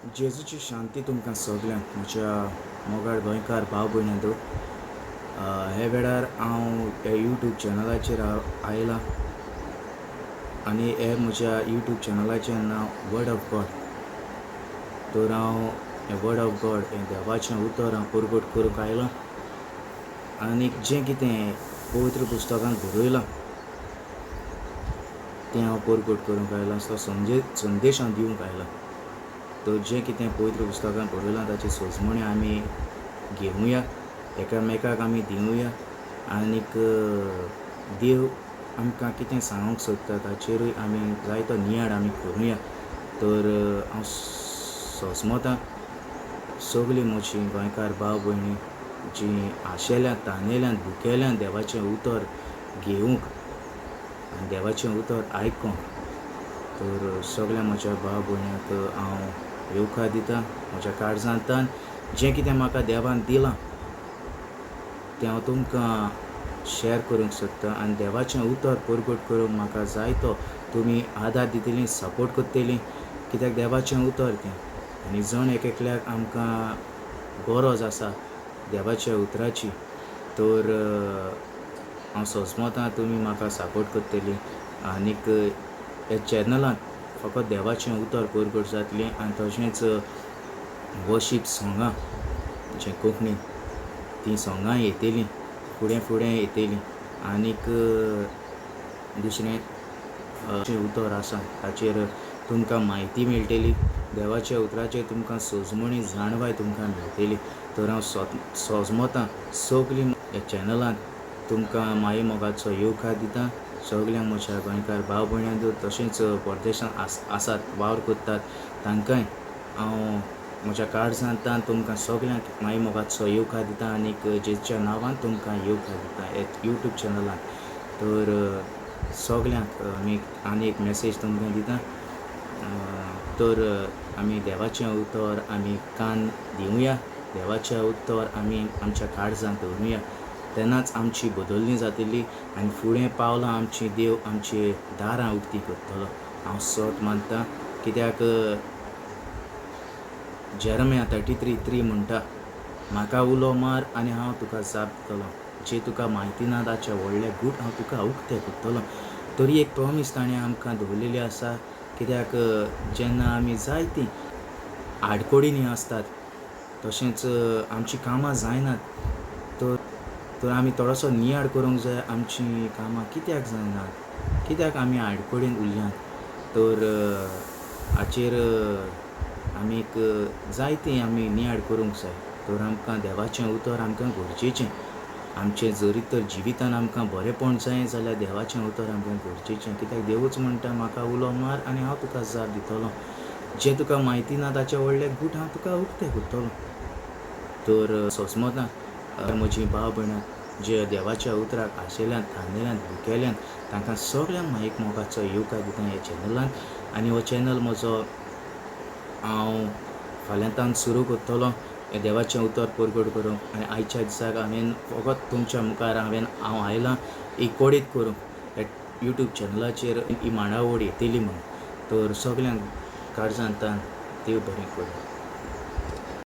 जेजूची शांती तुमकां सगल्यांक म्हज्या मोगाळ गोंयकार भाव भयणांनो. हे वेळार हांव ह्या यूट्यूब चॅनलाचेर आयलां आनी हे म्हज्या यूट्यूब चॅनलाचें नांव वर्ड ऑफ गॉड. तर हांव हें वर्ड ऑफ गॉड हें देवाचें उतर हांव परगट करूंक आयलां आनी जें कितें पवित्र पुस्तकांत बरयलां तें हांव परगट करूंक आयलां. तो संदेश हांव दिवंक आयलां. तर जें कितें पवित्र पुस्तकांत बरयलां ताची सोजमणी आमी घेवया, एकामेकाक आमी दिवया आनीक देव आमकां कितें सांगूंक सोदता ताचेरूय आमी जायतो नियाळ आमी करुया. तर हांव सोजमतां सगळीं म्हजी गोंयकार भाव भयणी जीं आशेल्यात, तानेल्यात, भुकेल्यात देवाचें उतर घेवंक आनी देवाचें उतर आयकूंक, तर सगळ्या म्हज्या भाव भयण्यांक हांव येवकार दिता. म्हज्या काळजांतल्यान जें कितें म्हाका देवान दिलां तें हांव तुमकां शेअर करूंक सोदतां आनी देवाचें उतर परगट करूंक म्हाका जायतो तुमी आदार दितलीं, सपोर्ट करतलीं, कित्याक देवाचें उतर तें आनी जण एक एकल्याक आमकां गरज आसा देवाच्या उतराची. तर हांव सोजमतां तुमी म्हाका सपोर्ट करतलीं आनीक ह्या चॅनलांत फकत देवाचें उतर परगट जातलें आनी तशेंच वर्शीप सोंगां जें कोंकणी तीं सोंगां येतलीं, फुडें फुडें येतलीं. आनीक दुसरें जें उतर आसा ताचेर तुमकां म्हायती मेळटली, देवाच्या उतराचेर तुमकां सोजमणी जाणवाय तुमकां मेळटली. तर हांव सोजमतां सगळीं ह्या चॅनलांत तुमकां माये मोगाचो येवकार दिता. सगळ्यांक म्हज्या गोंयकार भाव भयणांक तशेंच परदेशांत आसात, वावर करतात तांकांय हांव म्हज्या काळजांतल्यान तुमकां सगळ्यांक माये मोगाचो येवकार दिता आनीक जेजूच्या नांवान तुमकां येवकार दिता ह्या यूट्यूब चॅनलांत. तर सगळ्यांक आमी आनी एक मॅसेज तुमकां दिता. तर आमी देवाचें उतर आमी कान दिवया, देवाचें उतर आमी आमच्या काळजांत दवरुया, तेन्नाच आमची बदलणी जातली आनी फुडें पावलां आमची देव आमची दारां उक्ती करतलो. हांव सत मानता, कित्याक जेरमया 33:3 म्हणटा, म्हाका उलो मार आनी हांव तुका जाप दितलो, जे तुका म्हायती ना ताचे व्हडले गूट हांव तुका उक्ते करतलो. तरी एक प्रोमीस ताणें आमकां दवरलेली आसा, कित्याक जेन्ना आमी जायतीं आडकोडींनी आसतात तशेंच आमचीं कामां जायनात, तर आमी थोडोसो नियाळ करूंक जाय आमचीं कामां कित्याक जायनात, कित्याक आमी आडकोडीन उरल्यात. तर हाचेर आमी एक जायतीं आमी नियाळ करूंक जाय. तर आमकां देवाचें उतर आमकां गरजेचें. आमचें जरी तर जिवितान आमकां बरेंपण जाय जाल्यार देवाचें उतर आमकां गरजेचें, कित्याक देवूच म्हणटा म्हाका उलो मार आनी हांव तुका जाप दितलो, जें तुका म्हायती ना ताचें व्हडलें गूट हांव तुका उक्तें करतलो. तर सोजमतां म्हजीं भाव भयणां जे देवाच्या उतराक आशेल्यात, तानेल्यात, भुकेल्यात तांकां सगळ्यांक मायेक मोगाचो येवकार दिता ह्या चॅनलान. आनी हो चॅनल म्हजो हांव फाल्यांतान सुरू करतलो हें देवाचें उतर परगट करूंक. आनी आयच्या दिसाक हांवें फकत तुमच्या मुखार हांव आयलां एक कोडीत करूंक ह्या यूट्यूब चॅनलाचेर ही मांडावळ येतली म्हूण. तर सगळ्यांक काळजांतल्यान देव बरें करूं.